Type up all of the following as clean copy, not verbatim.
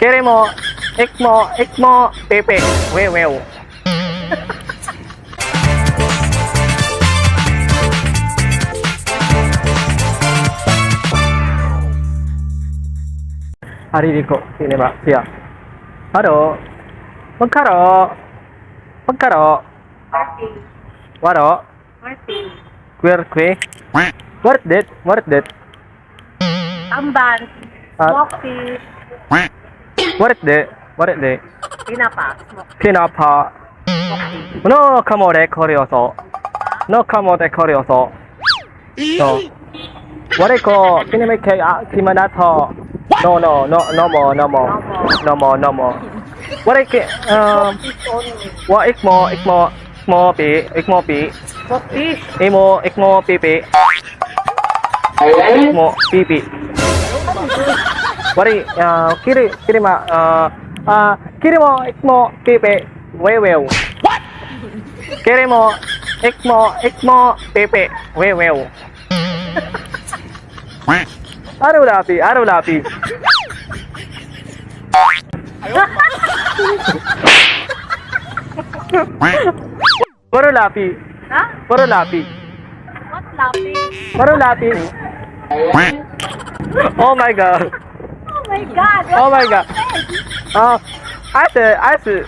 Keremo, ikmo, ikmo, pepe, wewew. Aririko, cinema, siya. Haro, magkaro, magkaro, waro, queer que, worth it, worth it. Tamban, Ah. smoke fish, worth it, worth it. Tinapa, smoke 피나파. No kamore koreoso. No kamore koreoso. No. Wareko kinemeke a kimanato. No no no no more no more no more no more. Wareke fish only. Wa ikmo ikmo ikmo pi ikmo pi Smoke fish. imo ikmo pipi ikmo pipi. Wari kiri kirima kirimo ikmo pipi wewew. Kirimo ikmo ikmo pipi wewew. Araw lapi, araw lapi. Waro lapi, Ha? Waro lapi. What lapi? Waro lapi. Oh my God. Oh my God! What Oh my God. I said, I said,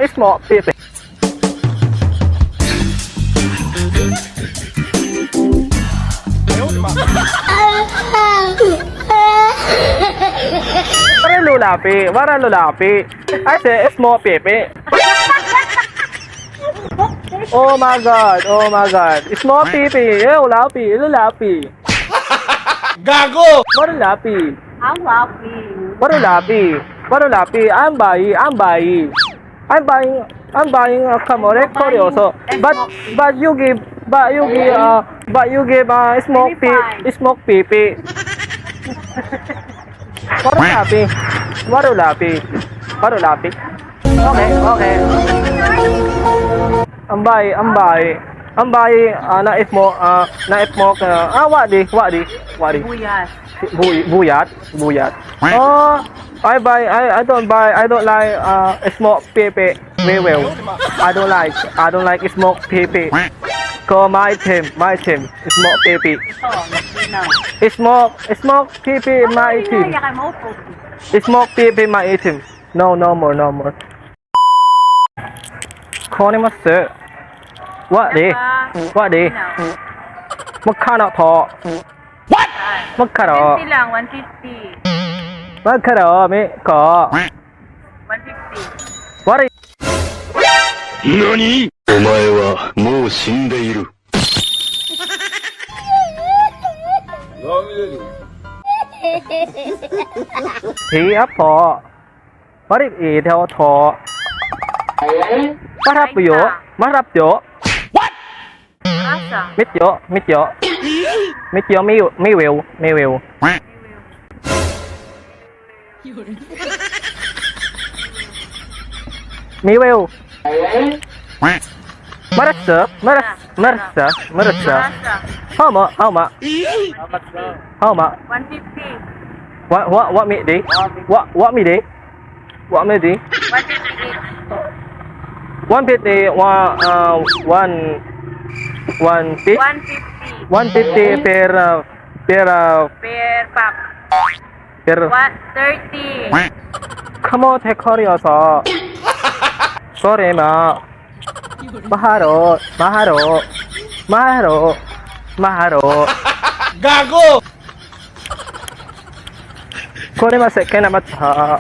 it's more pipi. Waro lulapi, waro lulapi. I said, it's more pipi. Oh my God, oh my God. It's more pipi. Eh, lapi, lulapi. Gago! Waro lapi. I'm laughing. Warulapi. Warulapi. I'm buying. I'm buying. I'm buying. I'm buying a kamore koryoso. But you give but you give but you give smoke pi smoke pipi. Warulapi. Warulapi. Warulapi. Okay, okay. Ang bay, ang bay. Ang bay, naif mo, naif mo, wadi, wadi, wadi. Buyas. Buyat, buyat. Oh, I buy, I don't buy, I don't like smoke pepe. Well, I don't like smoke pepe. Call my team, smoke pepe. Ito, na. Smoke, smoke pepe, my team. Kaya mo po. Smoke pepe, my team. No, no more, no more. Konimasu. What di? What di? Magkano to? Magkano? 50 lang, 150. Magkano? Mi ko. 150. What 何お前はもう死んでいる。 Thì ấp thọ Marip i theo thọ Marap yo Marap yo Asa? Mít yo Mít yo Mít yo mi mi will mi will Mi will Marasa Maras Marasa Marasa Asa? How ma how ma how ma 150. What what mi di what mi di what mi di 158. 150 one one one piece 150. 150 per per Per pack. per 130. 카모 테커리어서 소리마 마하로 마하로 마하로 마하로 Gago! 코레마 세케나 마차